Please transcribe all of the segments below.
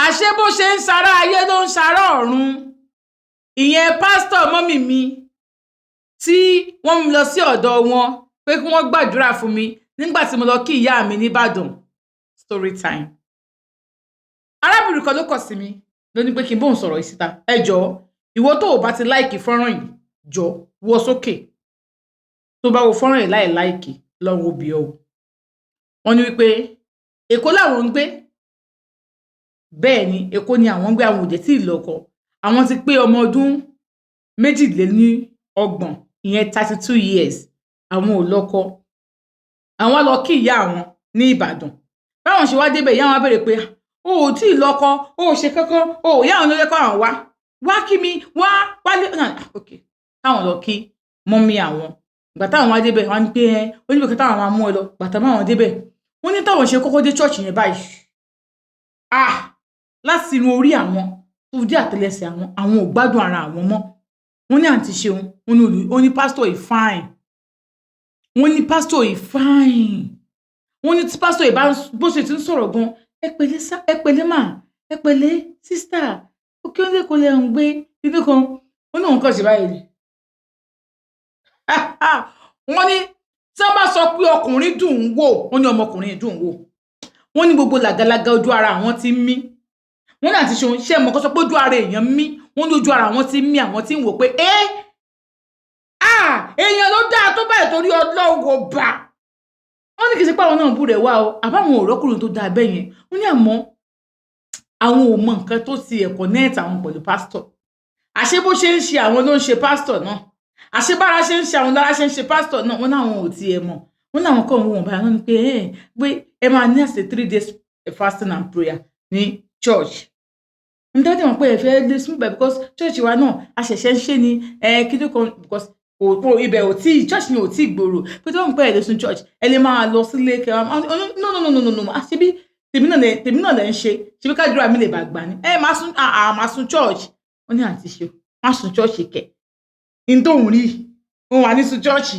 Àṣé bó ṣe ń ṣará ayé ló ń ṣará ọ̀run. Ìyẹn pásítọ̀ mummy mi tí wọ́n mú mi lọ sí ọ̀dọ̀ wọn pé kí wọ́n gbàdúrà fún mi nígbà tí mo lọ kí ìyá mi nìbàdàn. Story time. Arábìnrin kan ló kọ̀ sí mi, ló ní pé kí n bóun sọ̀rọ̀ yìí síta. Ẹ jọ̀ọ́, ìwọ tó o bá ti like fọ́nrán yìí, jọ wọ sókè. Tó bá wo fọ́nrán yìí láì like, lọ́wọ́ òbí ọ. Wọ́n ní wípé Èkó làwọn ń gbé. Bẹ́ẹ̀ ni, Èkó ni àwọn ń gbé. Àwọn òjẹ́ tí ì lọ́kọ. Àwọn ti pé ọmọ ọdún 32, ìyẹn 32 years. Àwọn ò lọ́kọ. Àwọn lọ kí ìyá àwọn ní Ìbàdàn. Báwọn ṣe wá débẹ̀, ìyá wọn á béèrè pé o ò tí ì lọ́kọ, o ò ṣe kankan, o ò yá àwọn ló lẹ́kọ̀ọ́ àwọn wá wá kí mi wá wálé náà. Ok, táwọn lọ kí mummy àwọn. Ìgbà táwọn wá débẹ̀, wọ́n ní pé ẹ ó níbi kan táwọn máa mú ẹ lọ. Ìgbà táwọn débẹ̀, wọ́n ní táwọn ṣe kọ́kọ́ dé church yẹn báyìí, ah, láti inú orí àwọn tó dé àtẹ́lẹsẹ̀ àwọn, àwọn ò gbádùn ara àwọn mọ́. Wọ́n ní àǹtí ṣeun, wọ́n ní olù, ó ní pásítọ̀ yìí fine. Wọ́n ní pásítọ̀ yìí fine. Wọ́n ní tí pásítọ̀ yìí bá bó ṣe ti ń sọ̀rọ̀ gan, "Ẹ pẹ̀lẹ́ sá, ẹ pẹ̀lẹ́ mà, ẹ pẹ̀lẹ́ sister, òkè ó lè kó lè ń gbé ibi kan." Ó ní òun kàn sí báyìí ni. Wọ́n ní tí wọ́n bá sọ pé ọkùnrin dùn ún wò, wọ́n ní ọmọkùnrin dùn ún wò. Wọ́n ní gbogbo làgàlàgà ojú ara àwọn ti ń mí. Wọ́n ní àti ṣeun ṣé mọ̀ kó sọ pé ojú ara èèyàn ń mí. Wọ́n ní ojú ara àwọn ti ń mí, àwọn ti ń wò pé ẹ́ ah, èèyàn ló dáa tó báyìí torí ọlọ́wọ́ bá. Wọ́n ní kì í ṣe pé àwọn náà bú rẹ̀ wá o, àbáwọn òrọ́kùnrin tó dáa bẹ́ẹ̀ yẹn. Wọ́n ní àmọ́ àwọn ò mọ nǹkan tó ti ẹ̀kọ́ nẹ́ẹ̀tì àwọn pẹ̀lú pásítọ̀. Àṣé bó ṣe ń ṣe àwọn ló ń ṣe pásítọ̀ náà, àṣé bára ṣe ń ṣe àwọn lára ṣe ń ṣe pásítọ̀ náà. Wọ́n náwọn ò tiẹ̀ mọ̀. Wọ́n náwọn kàn ń wọ̀n báyìí. Wọ́n ní pé ẹ pé ẹ máa ní àṣẹ 3 days fasting and prayer ní church nítorí wọn pé ẹ fẹ́ lé sún bẹ́ẹ̀, because church wa náà a ṣẹ̀ṣẹ̀ ń ṣe ni ẹ kí ló kan, because kò ibẹ̀ ò tí church ni ò tí gbòòrò, pé tí wọ́n pẹ́ ẹ lè sun church, ẹ lè máa lọ sílé kẹwàá. No, no, no, no, no, no, àṣebí tèmi náà lè ń ṣe, ṣebí kádùrà mi lè bá gbà ní ẹ máa sun, àà máa sun church. Wọ́n ní àǹtí ṣe má sun church kẹ̀ ní tóun rí òun wà ní sun church.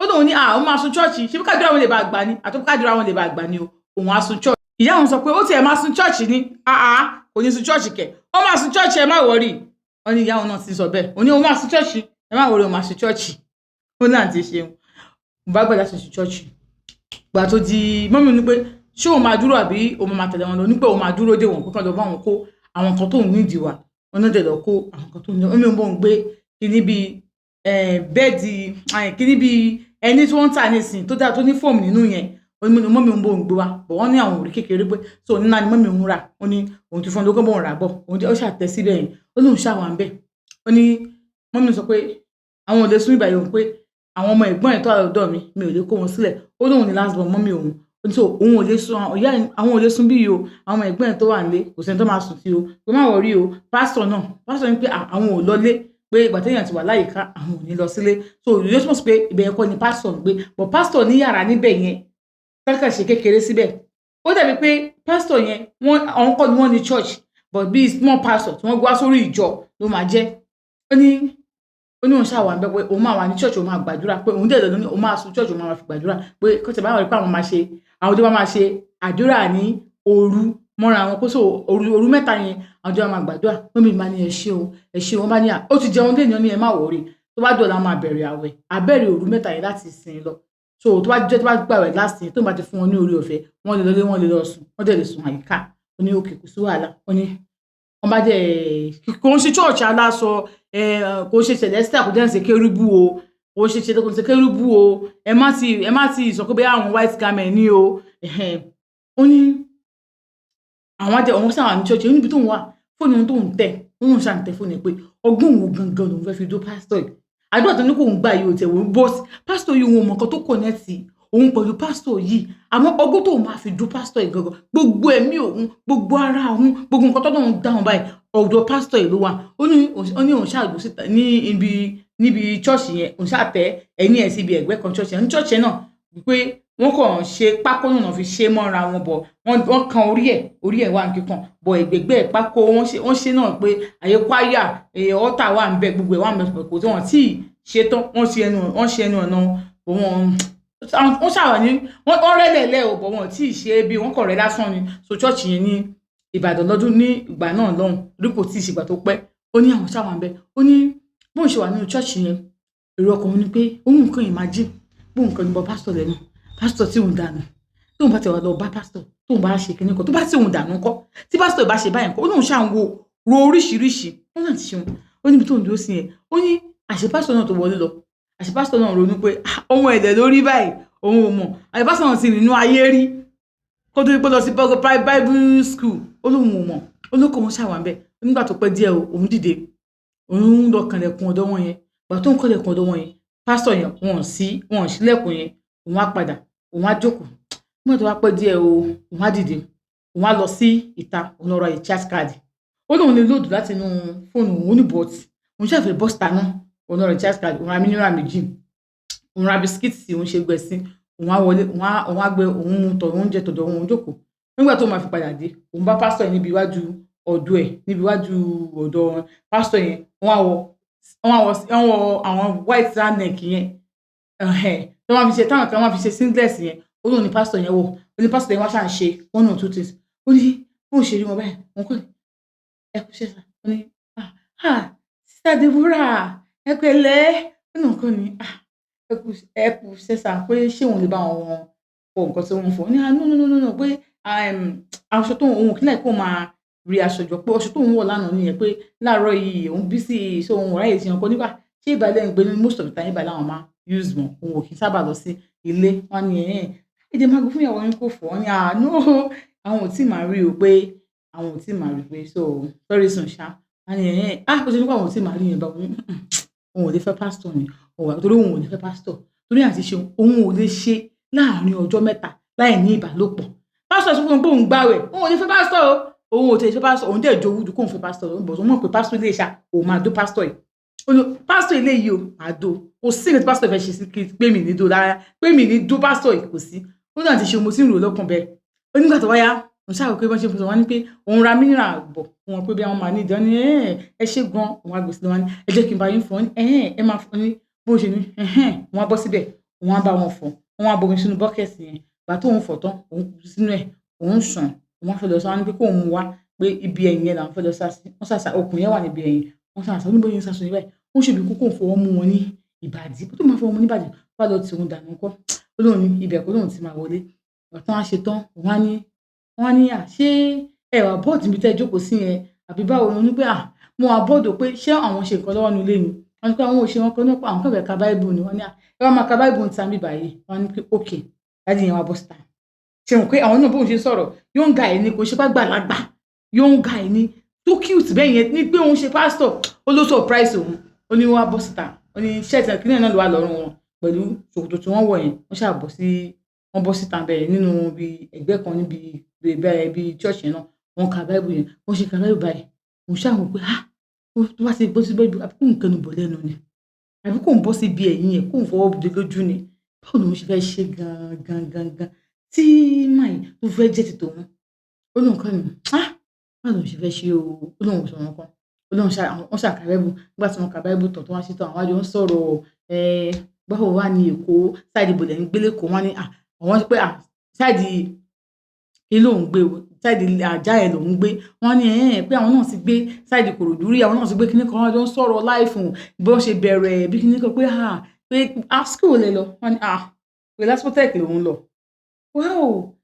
Ó lóun ní à ó máa sun church, ṣebí kádùrà wọn lè bá gbà ní àti kádùrà wọn lè bá gbà ní o, òun á sun church. Ìyá òun sọ pé ó tiẹ̀ máa sun church ní, àà kò ní sun church kẹ̀, ó máa sun church, ẹ má worry. Wọ́n ní ìyá òun náà ti sọ bẹ́ẹ̀, òun ní òun máa sun church, ẹ má worry, òun máa sun church. Ó ní àǹtí ṣeun, mo bá gbàdá sun church. Gbà tó di mummy ní pé ṣé òun máa dúró àbí òun máa tẹ̀lé wọn lọ, ní pé òun máa dúró dé wọn kó kàn lọ bá wọn kó àwọn nǹkan tóun nídìí wà. Wọn náà dẹ̀ lọ kó àwọn nǹkan tóun ní. Omi òun bò ń gbé kíní bíi bed, kíní bíi ẹni tí wọ́n ń tà nísìn tó dáa tó ní foam nínú yẹn. Ó ní mummy òun bò ń gbé wá bọ̀. Wọ́n ní àwọn òrí kékeré pé so ní náà ni mummy òun rà. Ó ní òun ti fún un lókè bóun rà bọ̀. Òun ó ṣàtẹ síbẹ̀ yẹn. Ó ní òun ṣàwà ń bẹ̀. Ó ní mummy sọ pé àwọn ò lè sún ìbàyẹ̀ òun, pé àwọn ọmọ ẹ̀gbọ́n ẹ̀ tó wà lọ́dọ̀ mi, mi ò lè kó wọn sílẹ̀. Ó lóun ní last born mummy òun. Ó ní so òun ò lè sún ìyá, àwọn ò lè sún bí yìí o. Àwọn ọmọ ẹ̀gbọ́n ẹ̀ tó wà nílé, kò sẹ́ni tó máa sùn sí o, pé má worry o. Pásítọ̀ náà, pásítọ̀ ní pé àwọn ò lọlé, pé ìgbà téèyàn ti wà láyìíká, àwọn ò ní lọ sílé. So yóò túmọ̀ sí pé ibẹ̀ yẹn kọ́ ni pásítọ̀ ń gbé, but pásítọ̀ ní yàrá níbẹ̀ yẹn kọ́kàn ṣe kékeré síbẹ̀. Ó dàbí pé pásítọ̀ yẹn, wọ́n àwọn kọ́ ni wọ́n ní church, but bí small pastor tí wọ́n gbá sórí ìjọ ló máa jẹ́. Ó ní òun ṣàwà ń bẹ pé òun máa wà ní church, òun máa gbàdúrà, pé òun dẹ̀ lọ́dún ní òun máa sun church, òun máa fi gbàdúrà, pé kọ́tẹ̀ báwọn rí pé àwọn máa ṣe, àwọn tó bá máa ṣe àdúrà ní òru mọ́ra àwọn kó so òru, òru mẹ́ta yẹn, àwọn tó bá máa gbàdúrà. Mummy máa ní ẹ ṣé o, ẹ ṣé o. Wọ́n bá ní à ó ti jẹun léèyàn ní ẹ má worry, tó bá dọ̀la máa bẹ̀rẹ̀ àwẹ̀, àbẹ̀rẹ̀ òru mẹ́ta yẹn láti sìn lọ. So tó bá jẹ́ tó bá gbàwẹ̀ last yẹn, tó bá ti fún wọn ní orí ọ̀fẹ́, wọ́n lè lọlé, wọ́n lè lọ sùn, wọ́n dẹ̀ lè sùn àyíká. Ó ní okay, kò sí wàhálà. Ó ní wọ́n bá dẹ̀ kò ń ṣe church aláṣọ, kò ń ṣe Celestial, kò dẹ̀ ń ṣe kérúbù o, kò ń ṣe, kò ń ṣe kérúbù o. Ẹ má ti sọ pé bóyá àwọn white garment ní o. Ó ní àwọn àjẹ òun sáà ní church níbi tó ń wà, fóònù tó ń tẹ̀, òun ṣáà ń tẹ fóònù ẹ̀ pé ọgbọ́n òun gangan lòun fẹ́ fi dó pásítọ̀ yìí. Àdúrà tó ní kò ń gbà yìí ò tẹ̀ wọ́n bọ́ pásítọ̀ yìí, òun ò mọ̀ nǹkan tó connect òun pẹ̀lú pásítọ̀ yìí, àmọ́ ọgbọ́n tó máa fi dó pásítọ̀ yìí gangan, gbogbo ẹ̀mí òun, gbogbo ara òun, gbogbo nǹkan tó lóun dáhùn báyìí, ọ̀dọ̀ pásítọ̀ yìí ló wà. Ó ní òun ṣàgbó síta ní ibi níbi church yẹn, òun ṣàtẹ ẹ̀yìn ẹ̀ sí ibi ẹ̀gbẹ́ kan church yẹn. Ní church yẹn náà wípé wọ́n kàn ṣe pákó náà fi ṣe mọ́ra wọn bọ̀, wọ́n kan orí ẹ̀, orí ẹ̀ wà ní kíkan bọ̀, ẹ̀gbẹ̀gbẹ́ pákó wọ́n ṣe náà pé àyè kwaya ọ̀tà wà ń bẹ, gbogbo ẹ̀ wà ń bẹ, kò tí wọ́n tí ì ṣe tán. Wọ́n ṣe ẹnu ọ̀nà, wọ́n ṣàwà ní wọ́n rẹ́lẹ̀ lẹ́ o, bọ̀ wọ́n tí ì ṣe é bí wọ́n kọ̀ rẹ́ lásán ni. So church yẹn ní Ìbàdàn lọ́dún ní ìgbà náà lọ́hùn orí kò tí ì ṣègbà tó pẹ́. Ó ní àwọn ṣáà wà ń bẹ̀. Ó ní bóun ṣe wà nínú church yẹn, èrò ọkàn òun ni pé òun nǹkan imagine bóun kan ní bọ pásítọ̀ lẹ́nu, pásítọ̀ tí òun dànù. Tóun bá ti wà lọ bá pásítọ̀, tóun bá ṣe kíní kan, tó bá tí òun dànù ńkọ́? Tí pásítọ̀ bá ṣe báyìí ńkọ́? Ó lóun ṣáà ń wo ro oríṣiríṣi. Ó náà ti ṣeun. Ó níbi tóun dúró sí yẹn, ó ní àṣẹ pásítọ̀ náà tó wọlé lọ, àṣẹ pásítọ̀ náà ronú pé ohun ẹ̀dẹ̀ lórí báyìí, òun ò mọ̀. Àṣẹ pásítọ̀ náà ti rìn inú ayé rí kó tó pé lọ sí Bible school. Ó lóun ò mọ̀. Ó ló kó wọn ṣàwà ńbẹ̀. Nígbà tó pẹ́ díẹ̀ o, òun dìde, òun lọ kànlẹ̀kùn ọ̀dọ̀ wọn yẹn. Gbà tó ń kànlẹ̀kùn ọ̀dọ̀ wọn yẹn, pásítọ̀ yẹn, wọn ò sí, wọn ò ṣílẹ̀kùn yẹn. Òun á padà, òun á jókòó. Nígbà tó wá pẹ́ díẹ̀ o, òun á dìde, òun á lọ sí ìta, òun lọ ra recharge card. Ó lóun lè load láti inú fóònù òun ní, but òun ṣàfẹ́ bọ́ síta náà. Òun lọ ra recharge card, òun ra mineral méjì, òun ra biscuit, òun ṣe gbẹ sí, òun á wọlé, òun á gbé, òun mú tọ̀ oúnjẹ tọ̀dọ̀ òun jókòó. Nígbà tó máa fi padà dé, òun bá pásítọ̀ yẹn níbi iwájú ọ̀dọ̀ ẹ̀. Níbi iwájú ọ̀dọ̀ pásítọ̀ yẹn, wọ́n á wọ àwọn white round neck yẹn tó máa fi ṣe, táwọn kan máa fi ṣe singlet yẹn. Ó lóun ní pásítọ̀ yẹn wọ̀. Ó ní pásítọ̀ yẹn wá ṣáà ń ṣe one or two things. Ó ní bóun ṣe rí wọn báyìí, wọn kọ́ ẹ kú ṣẹ́ sà. Ó ní, "Ah, ah, Sister Deborah, ẹ pẹ̀lẹ́." Ó ní nǹkan ni, "Ah, ẹ kú ṣẹ́ sà," pé ṣé òun lè bá wọn fọ nǹkan tí wọ́n fọ. Ó ní, "Ah, no, no, no, no, no," pé aṣọ tó òun kí láì kó máa rí aṣọ jọ, pé aṣọ tóun wọ̀ lánàá nìyẹn, pé láàárọ̀ yìí òun busy, so òun ò ráyè ṣe nǹkan nígbà ṣé ìbàlẹ̀ ń gbé ní. Most of the time, ìbàlẹ̀ àwọn máa use mọ̀, òun ò kí ń sábà lọ sí ilé. Wọn ní ẹ̀ ẹ̀ máa gbé fún ìyàwó yín kó fọ̀. Ọ́ ní, "Ah, no, àwọn ò tí ì máa rí o," pé àwọn ò tí ì máa rí, pé so very soon ṣá. Wọn ní ẹ̀ ah, bó ṣe ní pé àwọn ò tí ì máa rí yẹn bá wọn, òun ò lè fẹ́ pásítọ̀ ni torí òun ò lè fẹ́ pásítọ̀ torí àti ṣe òun ò lè ṣe láàrin ọjọ́ 3 láì ní ìbálòpọ̀. Pásítọ̀ sọ fún un pé òun gbààwẹ̀, òun ò lè fẹ́ pásítọ̀ o, òun ò tẹ̀ fẹ́ pásítọ̀. Òun dẹ̀ jowú ju kóun fẹ́ pásítọ̀ lọ, but òun mọ̀ pé pásítọ̀ ilé ìṣá òun máa dó pásítọ̀ yìí. Ó ní pásítọ̀ ilé yìí o, máa dó. Kò sí nǹkan tí pásítọ̀ fẹ́ ṣe sí pé mi ní dó rárá, pé mi ní dó pásítọ̀ yìí, kò sí. Ó náà ti ṣe, mo sì ń rò lọ́kàn bẹ́ẹ̀. Ó nígbà tó wáyá, òun ṣáà rò pé bọ́n ṣe fún wọn ní pé òun ra mineral bọ̀ fún wọn, pé bí àwọn máa ní ìdán ní ẹ ṣe gan. Òun á gbé sílẹ̀, wọn ní ẹ jẹ́ kí n bá yín fọ̀ ẹ máa fọ ní bó ṣe ní. Òun á bọ́ síbẹ̀, òun á bá wọn fọ̀. Wọ́n á bomi sínú bucket yẹn. Ìgbà tó òun fọ̀ tán, òun kú sínú ẹ̀, òun ṣàn. Òun á fẹ́ lọ sọ wọ́n ní pé kóun mú wá, pé ibi ẹ̀yìn yẹn làwọn fẹ́ lọ sá sí. Wọ́n sàṣà okùn yẹn wà níbi ẹ̀yìn. Wọ́n sàṣà oníbó yẹn sàṣọ yẹn báyìí. Ó ṣe bí kókó fọwọ́ mú wọn ní ìbàdí tó máa fọwọ́ mú ní ìbàdí, bá lọ tì òun dànù ńkọ́? Ó lóun ní ibẹ̀ kó lóun ti máa wọlé. Ìgbà tí wọ́n á ṣe tán, wọ́n á ní, "À, ṣé ẹ wà bored níbi tẹ́ ẹ jókòó sí yẹn àbí báwo ni?" Ó ní pé, "À, mo wà bored o," pé ṣé àwọn ṣe nǹkan lọ́wọ́ nínú ilé ni. Wọ́n ní pé àwọn ò ṣe nǹkan náà, pé àwọn kàn fẹ́ ka Bible ni. Wọ́n ní, "À, ẹ wá máa ka Bible níta níbí báyìí." Wọ́n ní pé okay. Daddy yẹn wá bọ́ síta. Ṣe mọ̀ pé àwọn náà, bóun ṣe sọ̀rọ̀, young guy ni, kò ṣe pé àgbàlagbà, young guy ni tó cute bẹ́ẹ̀ yẹn, ní pé òun ṣe pastor. Ó ló surprise òun. Ó ní wọ́n á bọ́ síta. Ó ní shirt kìnìún náà ló wà lọ́rùn wọn pẹ̀lú ṣòkòtò tí wọ́n wọ̀ yẹn. Wọ́n ṣáà bọ́ sí, wọ́n bọ́ síta bẹ́ẹ̀ nínú ibi ẹ̀gbẹ́ kan níbi ibi church yẹn náà. Wọ́n ka Bible yẹn. Wọ́n ṣe ka Bible báyìí, òun ṣáà wò pé, ah, tó bá ti bọ́ sí Bible, àbí kóun kẹnu bọ̀ lẹ́nu ni, àbí kóun bọ́ sí ibi ẹ̀yìn yẹn, kóun fọwọ́ de lójú ni? Báwo lòun ṣe fẹ́ ṣe gan gan gan gan tí máì tó fẹ́ jẹ́ ti tòun? Ó lóun kọ́ ni, ah, báwo lòun ṣe fẹ́ ṣe o? Ó lóun ò sọ̀rọ̀ kan. Ó lóun ṣá, wọ́n ṣáà ka Bible. Nígbà tí wọ́n ka Bible tán, tó wá ṣe tán, àwọn àjọ ń sọ̀rọ̀ báwo wà ní Èkó, side ibo lẹ̀ ń gbé l'Ékòó? Wọ́n ní, ah, àwọn pé, ah, side kí lòun gbé o, side Ajah yẹn lòun gbé. Wọ́n ní pé àwọn náà ti gbé side Ìkòròdú rí, àwọn náà ti gbé kíní kan. Wọ́n jọ ń sọ̀rọ̀ life bí wọ́n ṣe bẹ̀rẹ̀ bí kíní kan, pé ah, pé ah, school lẹ lọ. Wọ́n ní, ah, pé LASPOTECH lòun lọ. Wow,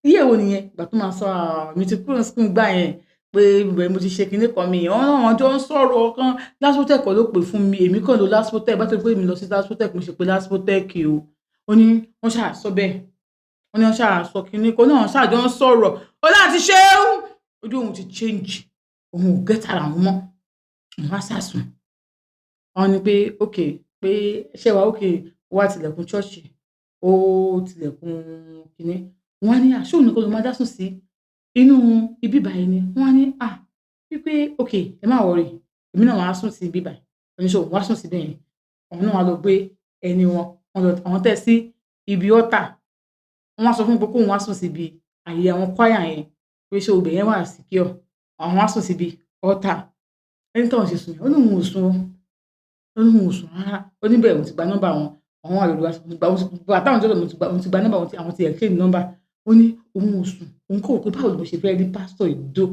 iye wo nìyẹn? Ìgbà tó máa sọ, ah, mi ti kúrò school gbà yẹn, pé ibẹ̀ mo ti ṣe kíní kan mi. Wọ́n náà jọ ń sọ̀rọ̀ kan. LASPOTECH kọ́ ló pè fún mi, èmi kàn ló LASPOTECH bá tó pé mi lọ sí LASPOTECH, mo ṣe pé LASPOTECH o. Ó ní wọ́n ṣáà sọ bẹ́ẹ̀. Wọ́n ní wọ́n ṣáà sọ kíní kan náà, ṣáà jọ ń sọ̀rọ̀. Ó láti ṣe é, ojú òun ti change, òun ò get ara òun mọ́. Òun wá sàsùn. Wọ́n ní pé okay, pé ṣé wàá okay? Ó wá tilẹ̀kùn church, ó tilẹ̀kùn kíní. Wọ́n á ní, à, ṣé òun nìkan ló máa dá sùn sí inú ibi báyìí ni? Wọ́n á ní, à, wípé okay, ẹ má worry, èmi náà wàá sùn sí ibi báyìí. Oníṣòwò wàá sùn síbẹ̀ yẹn. Àwọn náà wá lọ gbé ẹni wọn, wọ́n lọ, àwọn tẹ̀ sí ibi altar. Wọ́n wá sọ fún un pé kóun wá sùn síbi àyè àwọn choir yẹn, pé ṣé ibẹ̀ yẹn wà secure. Àwọn wá sùn síbi altar. Ẹni tóun ṣe sùn yẹn, ó ní òun ò sùn o, ó ní òun ò sùn rárá. Ó ní bẹ́ẹ̀ òun ti gba nọ́mbà wọn. Àwọn wà lórí WhatsApp. Ìgbà táwọn jọ́dọ̀, mo ti gba nọ́mbà wọn, àwọn ti exchange nọ́mbà. Ó ní òun ò sùn, òun kò rò pé báwo ló ṣe fẹ́ rí pásítọ̀ ìdó.